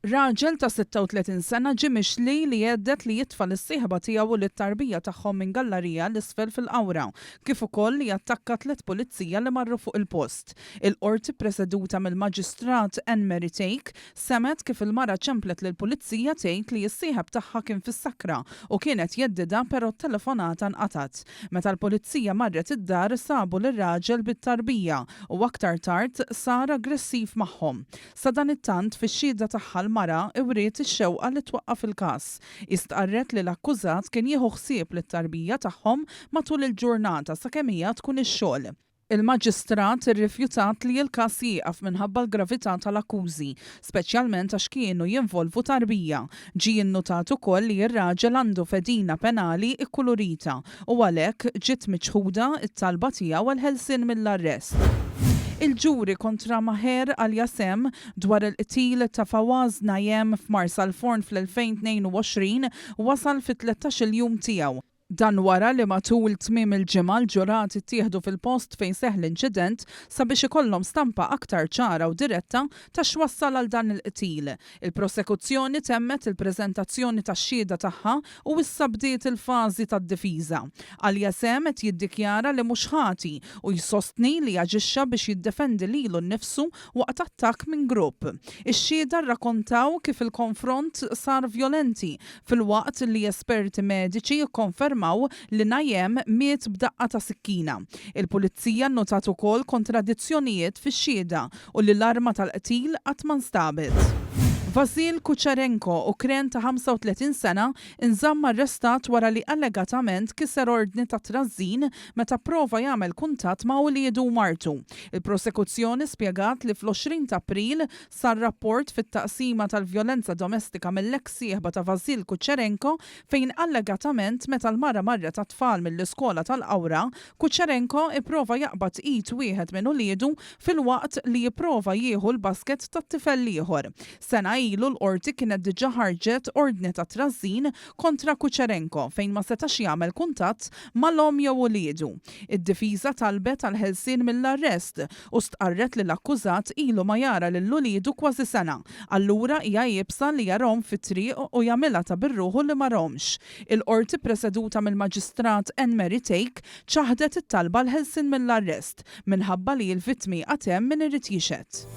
Raġel ta' 36 sena ġie mixli li jhedded li jitfa' lis-sieħba tiegħu u lit-tarbija tagħhom minn gallarija 'l isfel fil-Qawra, kif ukoll li attakka tlett pulizija li marru fuq il-post. Il-Qorti ppreseduta mill-Maġistrat Anne Mary Thake semgħet kif il-mara ċemplet lill-pulizija tgħid li s-sieħeb tagħha kien fis-sakra u kien qed jheddidha però t-telefonata nqatgħet. Meta l-pulizija marret id-dar sabu lir-raġel bit-tarbija u aktar tard sar aggressiv magħhom. Sadanittant, fix-xhieda tagħha l-mara wriet ix-xewqa li twaqqaf il-każ. Hi stqarret li l-akkużat kien jieħu ħsieb lit-tarbija tagħhom matul il-ġurnata sakemm hija tkun ix-xogħol. Il-Maġistrat irrifjutat li l-każ jieqaf minħabba l-gravità tal-akkużi, speċjalment għax kienu jinvolvu tarbija. Ġie nnutat ukoll li r-raġel għandu fedina penali kkulurita u għalhekk ġiet miċħuda t-talba tiegħu għall-ħelsien mill-arrest. Il-ġuri kontra Maher Al-Jasem dwar il-qtil ta' Fawaz Najem f'Marsalforn fl-2022 wasal fit-tlettax-il jum tiegħu. Dan wara li matul tmiem il-ġimgħa l-ġurati ttieħdu fil-post fejn seħħ l-inċident sabiex ikollhom stampa aktar ċara u diretta ta' x'wassal għal dan il-qtil. Il-prosekuzzjoni temmet il-preżentazzjoni tax-xhieda tagħha u issa bdiet il-fażi tad-difiża. Al-Jasem qed jiddikjara li mhux ħati u jsostni li aġixxa biex jiddefendi lilu nnifsu waqt attakk minn grupp. Ix-xhieda rrakontaw kif il-konfront sar vjolenti filwaqt li esperti mediċi kkonfermaw li Najem miet b'daqqa ta' sikkina. Il-Pulizija nnotat ukoll kontradizzjonijiet fix-xhieda u li l-arma tal-qtil qatt ma nstabet. Vasyl Kucherenko, Ukren ta' 35 sena, inżamm arrestat wara li allegatament kiser ordni ta' trażżin meta pprova jagħmel kuntatt ma' uliedu u martu. Il-prosekuzzjoni spjegat li fl-20 ta' April sar rapport fit-taqsima tal-vjolenza domestika mill-eks sieħba ta' Vasyl Kucherenko fejn allegatament meta l-mara marret għat-tfal mill-iskola tal-Qawra, Kucherenko ipprova jaqbad id wieħed minn uliedu filwaqt li jipprova jieħu l-basket tat-tifel l-ieħor. Sena ilu l-Qorti kienet diġà ħarġet ordni ta' trażżin kontra Kucherenko fejn ma setax jagħmel kuntatt mal-omm jew uliedu. Id-difiża talbet għall-ħelsien mill-arrest u stqarret li l-akkużat ilu ma jara lil uliedu kważi sena, allura hija iebsa li jarahom fit-triq u jagħmilha ta' bir-ruħu li ma rahomx. Il-Qorti ppreseduta mill-Maġistrat Anne Mary Thake ċaħdet it-talba għall-ħelsien mill-arrest minħabba li l-vittmi għad hemm min irid jixhed.